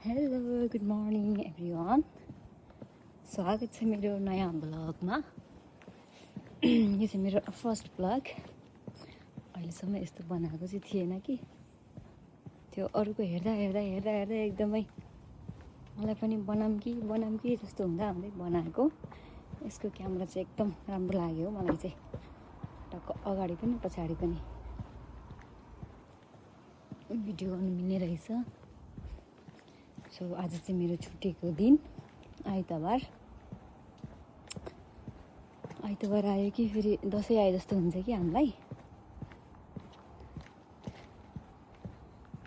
Hello good morning everyone. स्वागत छ मेरो नयाँ ब्लगमा। यो चाहिँ मेरो फर्स्ट ब्लग। अहिलेसम्म यस्तो बनाएको चाहिँ थिएन कि त्यो अरूको हेर्दा हेर्दा हेर्दा हेर्दा एकदमै मलाई पनि बनाऊँ कि जस्तो हुँदा हुँदै बनाएको। यसको क्यामेरा चाहिँ एकदम राम्रो लाग्यो मलाई चाहिँ, टक्क अगाडि पनि पछाडि पनि भिडियो गर्नु मिल्ने रहेछ। सो आज चाहिँ मेरो छुट्टीको दिन, आइतबार आयो कि फेरि दसैँ आए जस्तो हुन्छ कि हामीलाई।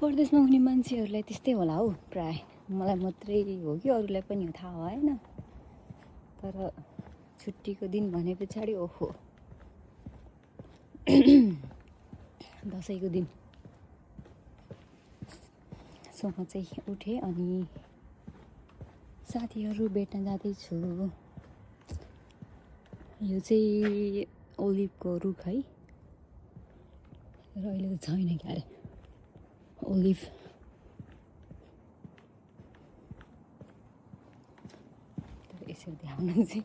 परदेशमा हुने मान्छेहरूलाई त्यस्तै होला हौ प्राय, मलाई मात्रै हो कि अरूलाई पनि हो थाहा भएन। तर छुट्टीको दिन भने पछाडि ओहो दसैँको दिन। सो म चाहिँ उठेँ अनि साथीहरू भेट्न जाँदैछु। यो चाहिँ ओलिभको रुख है, र अहिले त छैन क्यारे ओलिभ। तर यसरी देखाउन चाहिँ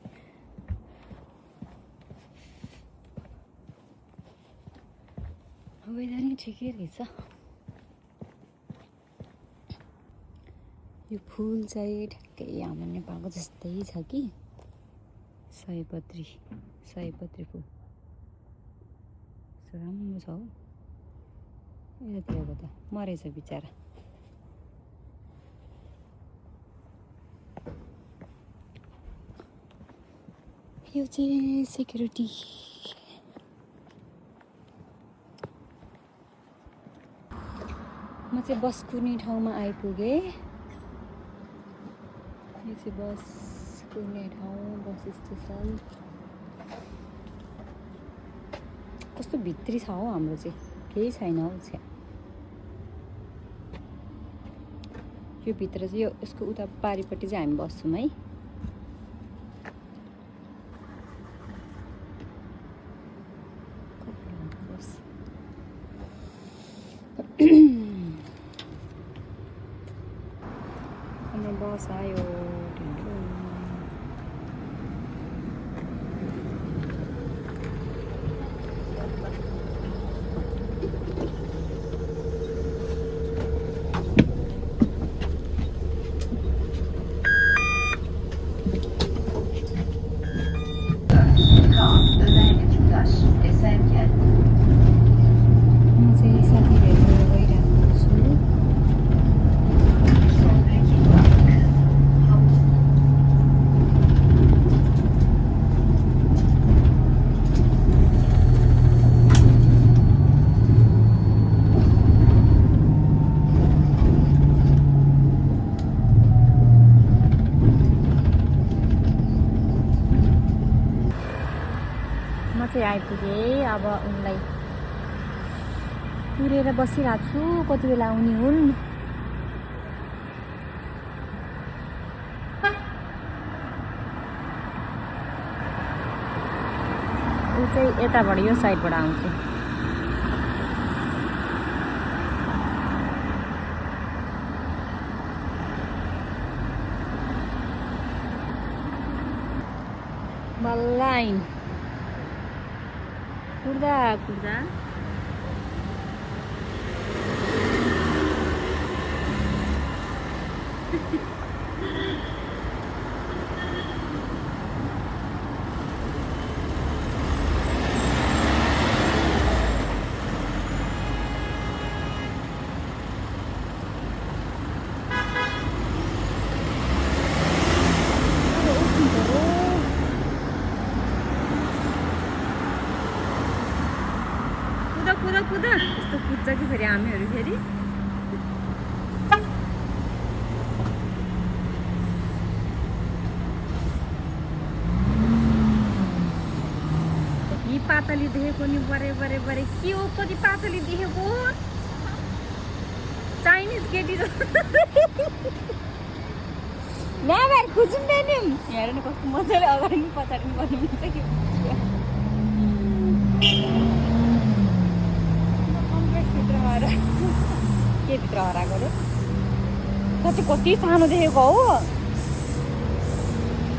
वेदर नि ठिकै रहेछ। यो फुल चाहिँ ठ्याक्कै हाम्रो नेपालको जस्तै छ कि सयपत्री फुल। राम्रो छ हौ। यतातिरको त मरेछ बिचरा। यो चाहिँ सेक्युरिटी। म चाहिँ बस कुर्ने ठाउँमा आइपुगेँ। यो चाहिँ बस कुर्ने ठाउँ, बस स्टेसन। कस्तो भित्री छ हौ हाम्रो चाहिँ, केही छैन हौ चाहिँ। यो भित्र चाहिँ यसको उता पारिपट्टि चाहिँ हामी बस्छौँ है। हाम्रो बस आयो। म चाहिँ आइपुगेँ। अब उनलाई पुरेर बसिरहेको छु, कति बेला आउने हुन्। ऊ चाहिँ यताबाट यो साइडबाट आउँछ। बल्लाइन कुर्दा कुद यस्तो कुद्छ कि फेरि हामीहरू फेरि यी पातली देखेको नि बरे के हो, कति पातली देखेको। चाइनिज केटी नभएर खुजुन्दैन। हेर न कस्तो मजाले अगाडि पनि पछाडि पनि गर्नुहुन्छ कि। के भित्र हराएको रे? साँच्चै कति सानो देखेको हो,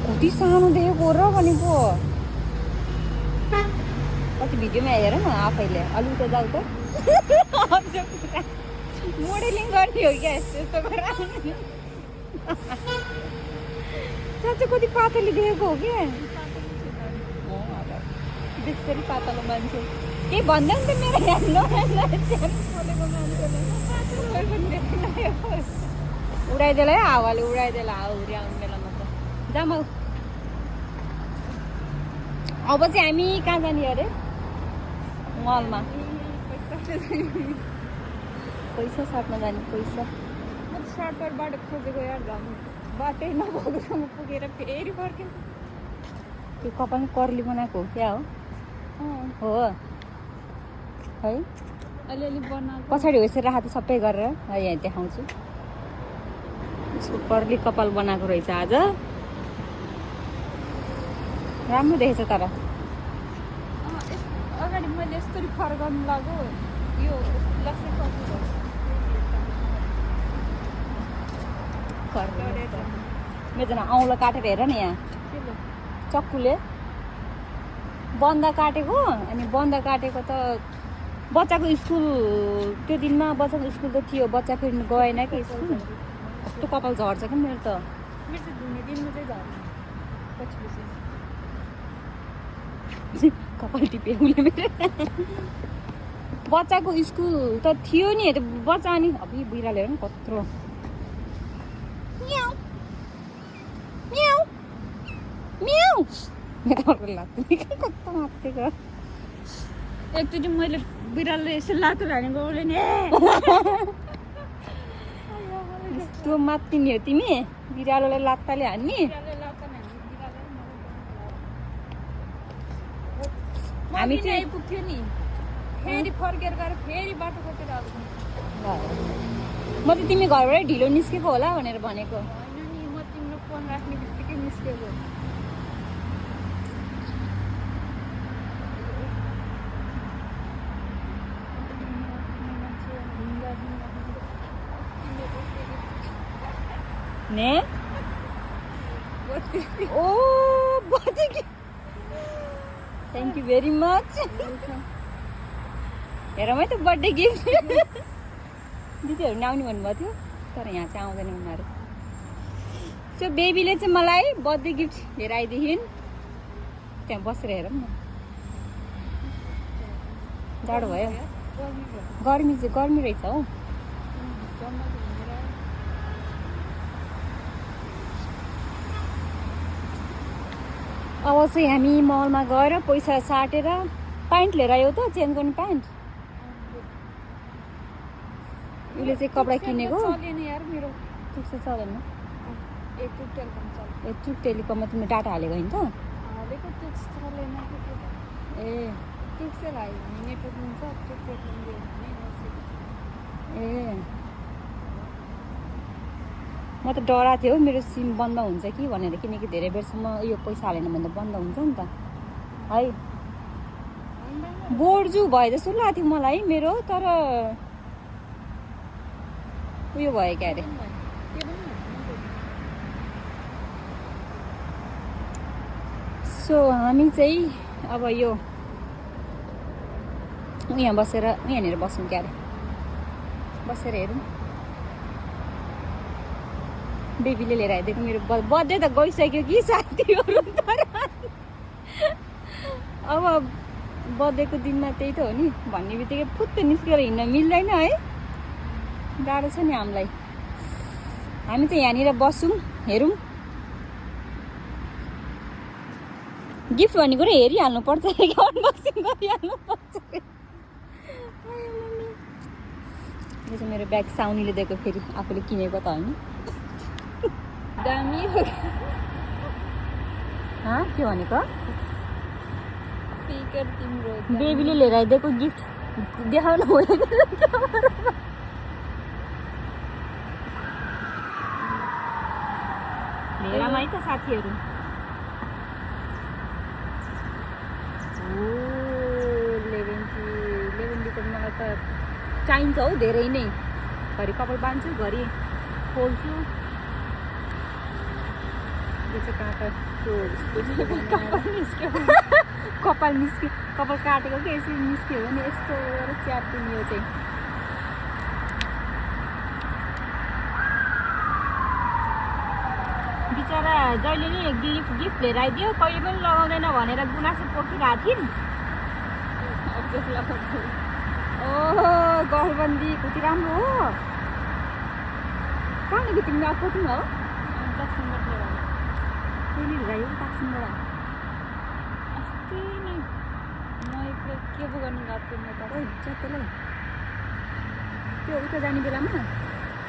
कति सानो देखेको र भनेको। कति भिडियोमा हेर न आफैले। अलि उता जाऊ त। मोडलिङ गर्ने हो क्या यस्तो गरेर। साँच्चै कति पातली देखेको हो क्या। त्यसरी पातलो मान्छे केही भन्दैन त मेरो उडाइदेला है हावाले, उडाइदेला हाउरी आउने बेलामा त। जाम अब चाहिँ हामी कहाँ जाने अरे? मलमा पैसा साट्न जाने। पैसा सर्टकटबाट खोजेको यार, घाम बाटै नभएको पुगेर फेरि फर्क्यौँ। त्यो कपाल कर्ली बनाएको हो क्या हो है? अलिअलि बनाएको पछाडि हो यसरी राख त सबै गरेर यहाँ देखाउँछु। यसको कर्ली कपाल बनाएको रहेछ आज। राम्रो देखेछ तर। अगाडि मैले यस्तरी फर्काउनु लाग्यो, यो लक्ष्य मेजना औँला काटेर हेर न यहाँ चक्कुले बन्दा काटेको। अनि बन्दा काटेको त बच्चाको स्कुल, त्यो दिनमा बच्चाको स्कुल त थियो, बच्चा फेरि गएन कि स्कुल। कस्तो कपाल झर्छ कि मेरो त। मेरो चाहिँ धुने दिनमा चाहिँ झर्छ पछि कपाल टिपे उसले मेरो। बच्चाको स्कुल त थियो नि, त्यो बच्चा। अनि अब बिरालो हेर न कत्रो। म्याउ म्याउ म्याउ मेरो लाग्थ्यो कस्तो मात्तेको। एकचोटि मैले बिरालोले यसो लातो हानेको उसले नि यस्तो मात्तिने हो तिमी? बिरालोलाई लात्ताले हान्ने? हामी चाहिँ आइपुग्थ्यो नि, फेरि फर्केर गएर फेरि बाटो कटेर आउँछ। म त तिमी घरबाटै ढिलो निस्केको होला भनेर भनेको। होइन नि, म तिम्रो फोन राख्ने बित्तिकै निस्केको। ने ओ birthday thank you very much. हेर है त बर्थडे गिफ्ट। दिदीहरू नि आउने भन्नुभएको थियो तर यहाँ चाहिँ आउँदैन उनीहरू। सो बेबीले चाहिँ मलाई बर्थडे गिफ्ट लिएर आइदेखि त्यहाँ बसेर हेरौँ न। जाडो भयो, गर्मी चाहिँ गर्मी रहेछ हौ। अब चाहिँ हामी मलमा गएर पैसा साटेर प्यान्ट लिएर आयो त, चेन्ज गर्ने प्यान्ट। उसले चाहिँ कपडा किनेको त्यस्तो चलेन। ट्रुक टेलिकममा तिमीले डाटा हालेको होइन त? ए ए म त डराएको थिएँ हौ मेरो सिम बन्द हुन्छ कि भनेर, किनकि धेरै बेरसम्म यो पैसा हालेन भने त बन्द हुन्छ नि त है। बोर्जु भए जस्तो लागेको थियो मलाई मेरो, तर उयो भयो क्या अरे। सो हामी चाहिँ अब यो यहाँ बसेर यहाँनिर बस्छौँ क्या अरे, बसेर हेरौँ। बेबीले लिएर आइदिएको मेरो बर्थडे त गइसक्यो कि साथीहरू। तर अब बर्थडेको दिनमा त्यही त हो नि, भन्ने बित्तिकै फुत्त निस्केर हिँड्न मिल्दैन है, गाह्रो छ नि हामीलाई। हामी चाहिँ यहाँनिर बसौँ, हेरौँ। गिफ्ट भनेको र हेरिहाल्नुपर्छ, अनबक्सिङ गरिहाल्नुपर्छ। यो चाहिँ मेरो ब्याग साउनीले दिएको, फेरि आफूले किनेको त होइन। दामी हो के भनेको? स्पिकर तिम्रो बेबीले लिएर आइदिएको गिफ्ट देखाउनु भयो। मेरामा है त साथीहरू। त मलाई त चाहिन्छ हौ धेरै नै। घरि कपाल बाँध्छु, घरि खोल्छु यो चाहिँ काँटा कपाल निस्क्यो कपाल काटेको कि यसरी निस्क्यो भने यस्तो च्याप्पिने यो चाहिँ बिचरा जहिले नि गिफ्ट लिएर आइदियो कहिले पनि लगाउँदैन भनेर गुनासो पोखिरहेको थिइन् ओहो गलबन्दी कति राम्रो हो कहाँदेखि तिमीले आएको हो ताक्सिङबाट लिएर ताक्सिङबाट अस्ति नै म एक्लै के पो गर्नु गएको थिएँ म त त्यसलाई त्यो उता जाने बेलामा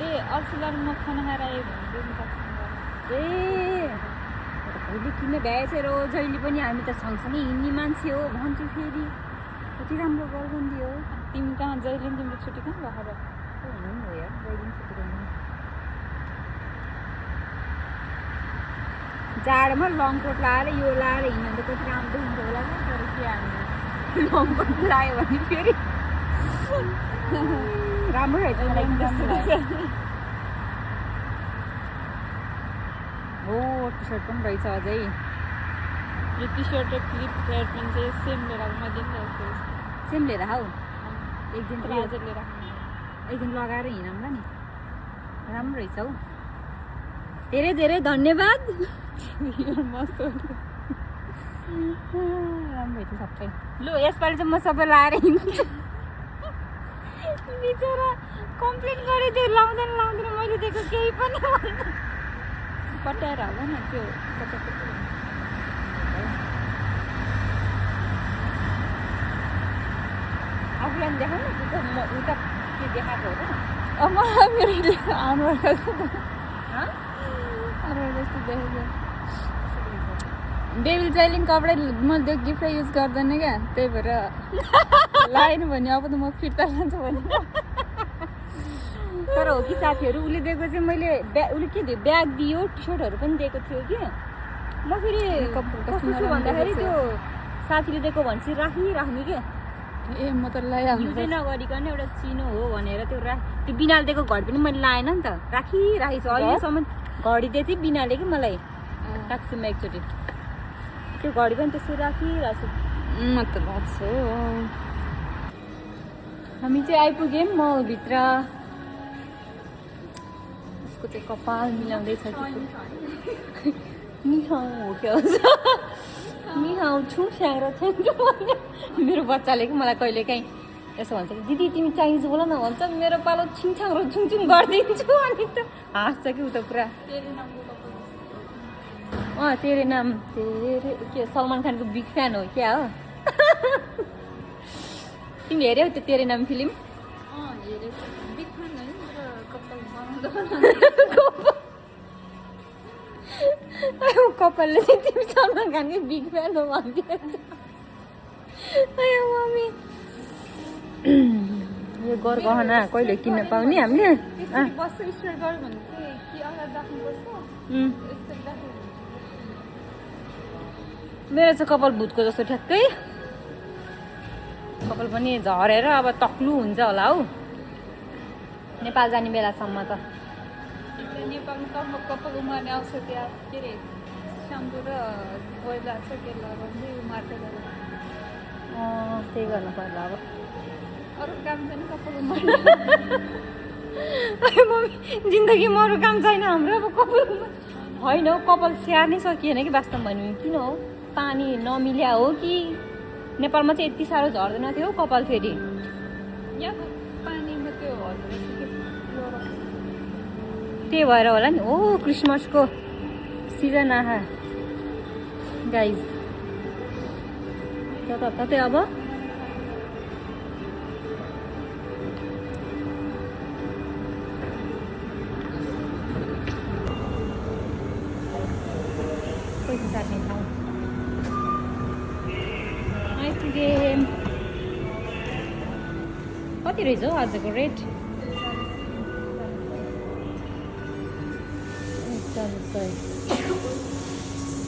ए अल्छिलार म खाना खाएर आएँ भने ताक्सिङबाट ए कहिले किन भ्याएछ र जहिले पनि हामी त सँगसँगै हिँड्ने मान्छे हो भन्छु फेरि कति राम्रो गलबन्दी हो तिमी कहाँ जहिले पनि तिम्रो छुट्टी कहाँ भएर हुनु नि हो यार जहिले पनि छुट्टी गर्नु जाडोमा लङ कोट लगाएर यो लगाएर हिँड्नु त कति राम्रो हुन्छ होला नि तर के हामी लङ कोट लगायो भने फेरि राम्रो रहेछ मलाई हो टी सर्ट पनि रहेछ अझै यो टी सर्ट र क्लिप हेयर पिन चाहिँ सेम लिएर आएको मैले पनि ल्याएको सेम लिएर आऊ एक दिन लिएर एक दिन लगाएर हिँडौँला नि राम्रो रहेछ हौ धेरै धेरै धन्यवाद मस्त राम्रो रहेछ सबै लु यसपालि चाहिँ म सबै लाएर हिँड्छु बिचरा कम्प्लेन गरेँ त्यो लाउँदैन मैले दिएको केही पनि पट्याएर होला न त्यो आफूलाई देखाउनु न त्यो म उता के देखाएको हो र अब मलाई मेरो अनुहार जस्तो देखेको बेबीले जहिले कपडा मैले त्यो गिफ्ट युज गर्दैन क्या त्यही भएर लगाएन भने अब त म फिर्ता लान्छु भने तर हो कि साथीहरू उसले दिएको चाहिँ मैले उसले के दियो ब्याग दियो टी सर्टहरू पनि दिएको थियो कि म फेरि कस्तो छु भन्दाखेरि त्यो साथीले दिएको भनेपछि राखिराख्नु क्या ए म त लगाइहाल्नु युजै नगरिकन एउटा चिनो हो भनेर त्यो त्यो बिनाले दिएको घडी पनि मैले लाएन नि त राखिराखेको छु अहिलेसम्म घडी दिएको थिएँ बिनाले कि मलाई ट्याक्सीमा एकचोटि त्यो घडी पनि त्यसरी राखिरहेको छु म त लाग्छु हामी चाहिँ आइपुग्यौँ मलभित्र उसको चाहिँ कपाल मिलाउँदैछ निहाउ हो क्या निहाउ छु स्याहार मेरो बच्चाले कि मलाई कहिले काहीँ यसो भन्छ कि दिदी तिमी चाइनिज बोल न भन्छ मेरो पालो छिङछाङ र छुङछुङ गरिदिन्छु अनि त हाँस्छ कि उ त पुरा तेरे नाम तेरे के सलमान खानको बिग फ्यान हो क्या हो तिमीले हेऱ्यौ त्यो तेरे नाम फिल्म कपालले चाहिँ तिमी सलमान खानकै बिग फ्यान हो भनिदिएछ मम्मी यो गहना कहिले किन्न पाउने हामीले मेरो चाहिँ कपाल भुतको जस्तो ठ्याक्कै कपाल पनि झरेर अब तक्लु हुन्छ होला हौ नेपाल जाने बेलासम्म त नेपालमा कपाल उमार्ने आउँछ त्यहाँ के अरे स्याम्पो र ओइल लाग्छ के लगाउँदै उमार्दै त्यही गर्नु पर्ला अब अरू काम छैन कपाल उमार्ने मम्मी जिन्दगीमा अरू काम छैन हाम्रो अब कपाल होइन हौ कपाल स्याहार्नै सकिएन कि वास्तवमा भने किन हो पानी नमिल्या हो कि नेपालमा चाहिँ यति साह्रो झर्दैन थियो हौ कपाल फेरि यहाँ पानीमा त्यो त्यही भएर होला नि हो क्रिसमसको सिजन आहा गाइज ततै अब पैसा साट्ने ठाउँ आइपुगेँ कति रहेछ हौ आजको रेट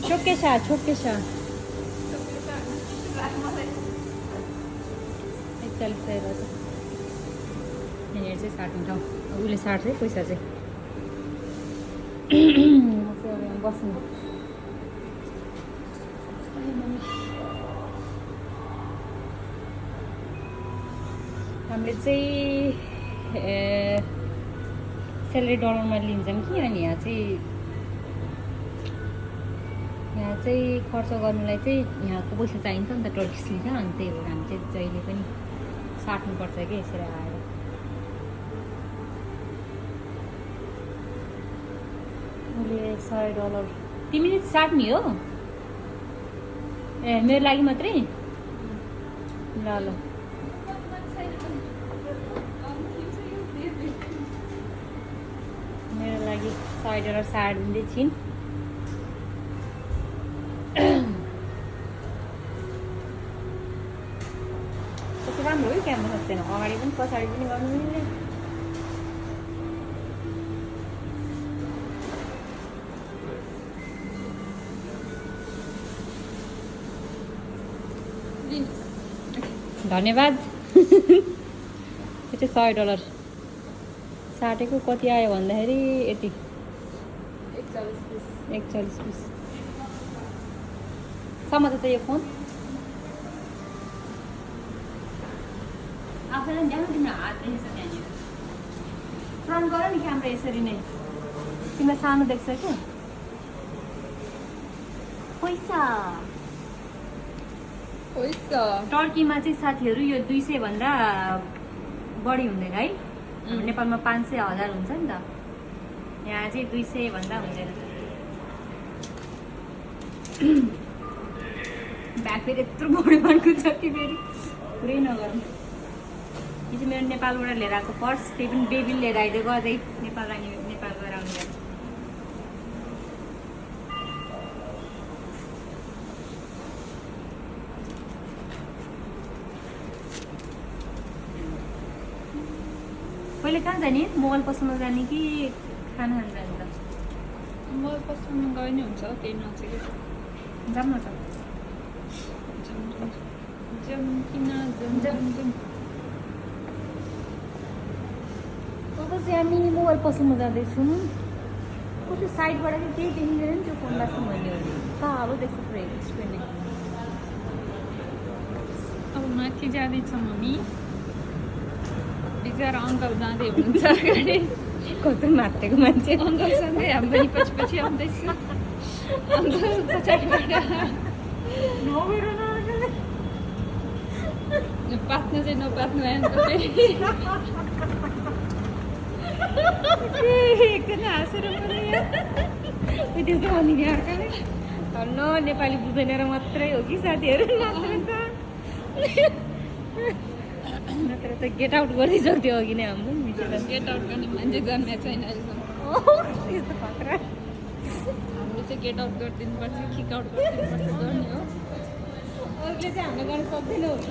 छोकेसा छोकेसा 41 सय रहेछ यहाँनिर चाहिँ साट्ने ठाउँ उसले साट्छ है पैसा चाहिँ चाहिँ अब यहाँ बस्नु हामीले चाहिँ सेलेरी डलरमा लिन्छौँ कि अनि यहाँ चाहिँ खर्च गर्नुलाई चाहिँ यहाँको पैसा चाहिन्छ नि त टर्किस लिन्छ अनि त्यही भएर हामी चाहिँ जहिले पनि साट्नुपर्छ कि यसरी आएर उसले $100 तिमीले साट्ने हो ए मेरो लागि मात्रै ल ल मेरो लागि $100 साटिदिँदैछिन् कस्तो राम्रो हो क्यामेरा सक्दैन अगाडि पनि पछाडि पनि गर्नु मिल्ने धन्यवाद यो चाहिँ $100 साटेको कति आयो भन्दाखेरि यति 41 पिस समाज त यो फोन आफैलाई ध्यान तिम्रो हात रहेछ त्यहाँनिर फ्रन्ट गर नि क्यामेरा यसरी नै तिमीलाई सानो देख्छ क्या पैसा टर्कीमा चाहिँ साथीहरू यो 200 भन्दा बढी हुँदैन है नेपालमा 500 1000 हुन्छ नि त यहाँ चाहिँ 200 भन्दा हुँदैन ब्याग फेरि यत्रो बढी भएको छ कि फेरि पुरै नगर्नु यो चाहिँ मेरो नेपालबाट लिएर आएको पर्स त्यही पनि बेबीले लिएर आइदिएको अझै नेपाल गएर आउने पहिले कहाँ जाने मोबाइल पसलमा जाने कि खाना खान जाने त मोबाइल पसलमा गए नि हुन्छ केही नजिकै जाऊँ न त अब चाहिँ हामी मोबाइल पसलमा जाँदैछौँ कति साइडबाट चाहिँ केही देखिँदैन नि त्यो फोन लाग्छ मैले कालो देख्छु पुरै स्क्रिन अब माथि जाँदैछौँ हामी बिचरा अङ्कल जाँदै हुनुहुन्छ अगाडि कस्तो माथेको मान्छे अङ्कलसँगै हामी पनि पछि आउँदैछु अङ्कल पछाडिबाट पात्नु चाहिँ नपात्नु आयो एकजना हाँसेर त्यस्तो भनिदिने अर्काले न नेपाली बुझ्दैन र मात्रै हो कि साथीहरू नत्र त गेट आउट गरिसक्थ्यो अघि नै हाम्रो गेट आउट गर्ने मान्छे जन्मेको छैन अहिलेसम्म यस्तो खतरा हामीले चाहिँ गेट आउट गरिदिनुपर्छ किक आउट गरिदिनुपर्छ गर्ने हो अरूले चाहिँ हामीले गर्न सक्दैन हो कि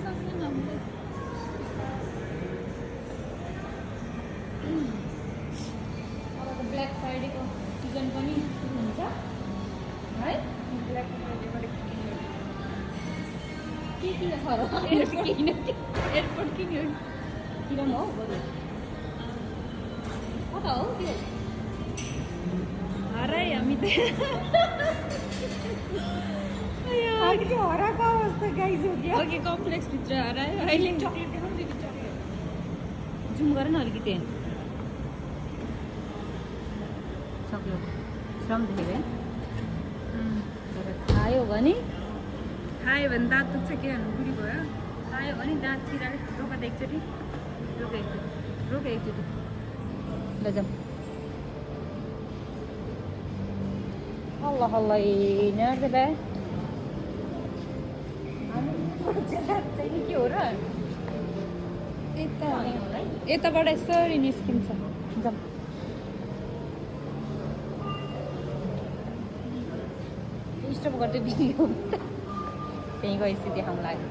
सक्दैन हामीले अब त ब्ल्याक फ्राइडेको सिजन पनि सुरु हुन्छ है ब्ल्याक फ्राइडेबाट के किन छ र एयरपोर्ट किन्यो किन हौ बरु कता हो त्यो हराइ हामी त अघि चाहिँ हराएको अवस्था गाइज हो क्या अघि कम्प्लेक्सभित्र हरायो अहिले चक्लेट देखाउँ दिदी चक्लेट जुम गर न अलिकति चक्लेट श्रम देखेको है तर खायो भने दाँत दुख्छ के हाल्नु बुढी भयो खायो भने दाँत चिराले रोका त एकचोटि रोका एकचोटि ल जाउँ अल्लाह अल्लाह नर्द बा के हो र यताबाट यसरी निस्किन्छ जाउँ स्टप गर्दै भिडियो त्यहीँ गएपछि देखाउनु लाग्यो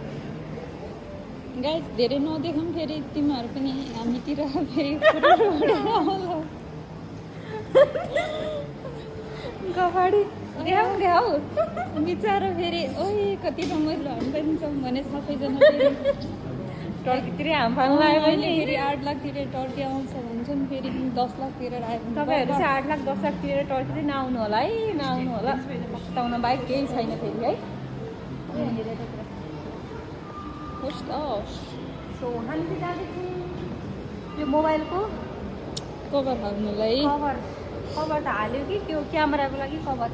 गाइस धेरै नदेखाउँ फेरि तिमीहरू पनि हामीतिर फेरि गफाडी देखाऊ बिचरा फेरि ओइ कति रमाइलो हामी पनि छौँ भने सबैजना फेरि टर्कीतिरै हाम फाल्नु लाग्यो अहिले भने फेरि 8 लाखतिर टर्की आउँछ भन्छ टेन्सन फेरि 10 लाख तिरेर आयो भने तपाईँहरू चाहिँ 8 लाख 10 लाख तिरेर टर्की चाहिँ नआउनु होला है, नआउनु होला। पस्ताउन बाहेक केही छैन फेरि है। होस् त होस्। सो हामी चाहिँ जाँदैछौँ यो मोबाइलको कभर हाल्नुलाई। कभर त हाल्यो कि त्यो क्यामेराको लागि कभर